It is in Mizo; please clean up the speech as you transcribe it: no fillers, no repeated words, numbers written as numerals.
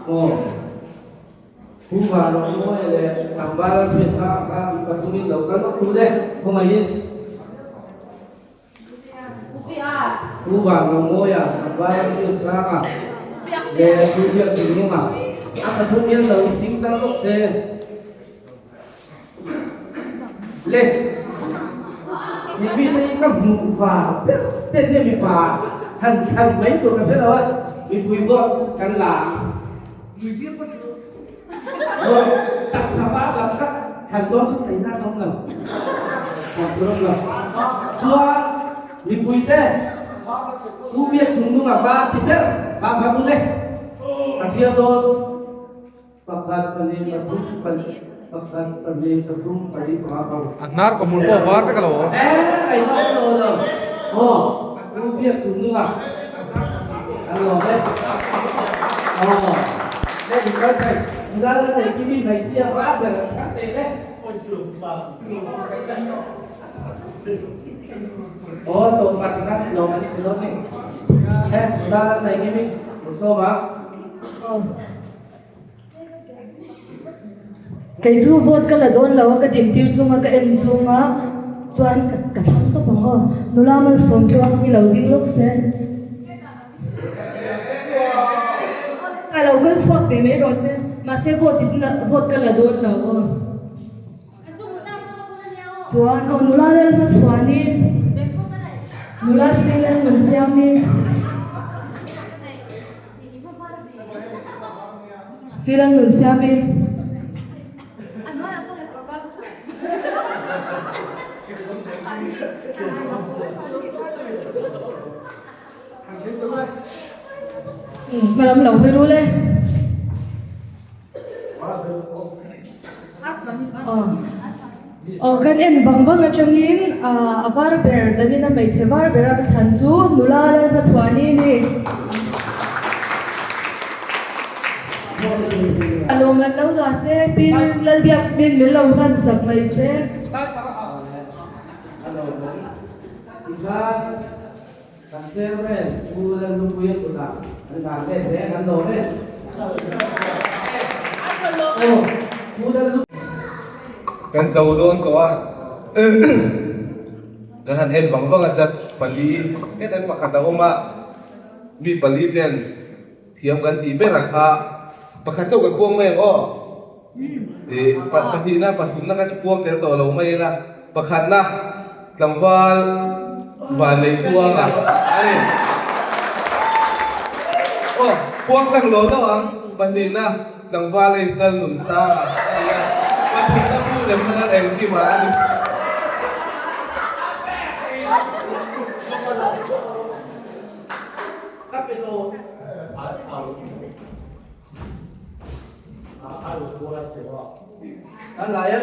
Aw. Pu Vanrawngmawia leh tlangval an hriat sang kha mi pathumin lo kal lawk ru le, khawngaihin. Pu Vanrawngmawia tlangval an hriat sang a leh Pu Biakchungnunga a pathum hian lo ding tlang lawk se. Le, mipui te hi ka hmuh var ber te nia mipa han thlan mai tur ka hre lo a, mipui vote kan la ang. Vote taksa var lam kha thlan dawn chu theihna an awm lo, thlan tur awm lo. Chuan mipui te U Biakchungnunga var ti ber vang vang u le, a chhiar dawn. Pakhat, pahnih, pathum, pali, pakhat, pahnih, pathum, pali, panga, paruk. A hnar ka hmul pawh var vek a lo. E, ai lo lo lo. Aw, u biak chung nunga. An lawm e. Aw, le in kal thei. Nula la nei kimi hmeichhia var ber an thlang teh le. Aw, tawp pat khan lawm an in lawm ni. E, nula la nei kimi, sawm a. Aw. Kei chu vote ka la dawn lo a, ka dintir chunga ka en chunga chuan ka thlang tawp ang aw. Nula malsawm tluang hi lo ding lawk se. Ka lo kal chhuak ve mai rawh se, mahse vote in vote ka la dawn lo aw. Chuan aw nula lal hmachhuani, nula Silan Nunsiami. Sila nun siam i. Hmalam lo hawi rul e. Aw kan en vang vang atangin a var ber zanin a hmeichhe var ber a ka thlan chu nula Lalhmachhuani a ni. A lawm an lo dah se Pi Lalbiak min min lo hlan sak mai se. Kan chairman Pu Lallupuia kutah an dan let hle an lawm e. Aw Pu Lallu. Kan zo dawn tawh a, kan han en vang vang a judge pali hetan pakhat a awm a, mi pali ten thiam kan tih ber a kha pakhat chauh ka khuang mai ang aw. Ih pahnihna pathumna kha chu puang tel tawh lo mai ila pakhatna tlangval vanlei tluanga a ni. Aw puang tlang lo lo ang pahnihna tlangval Isnal Nunsanga a ni a pathumna pu remna khan engkimah a ni. An lai a.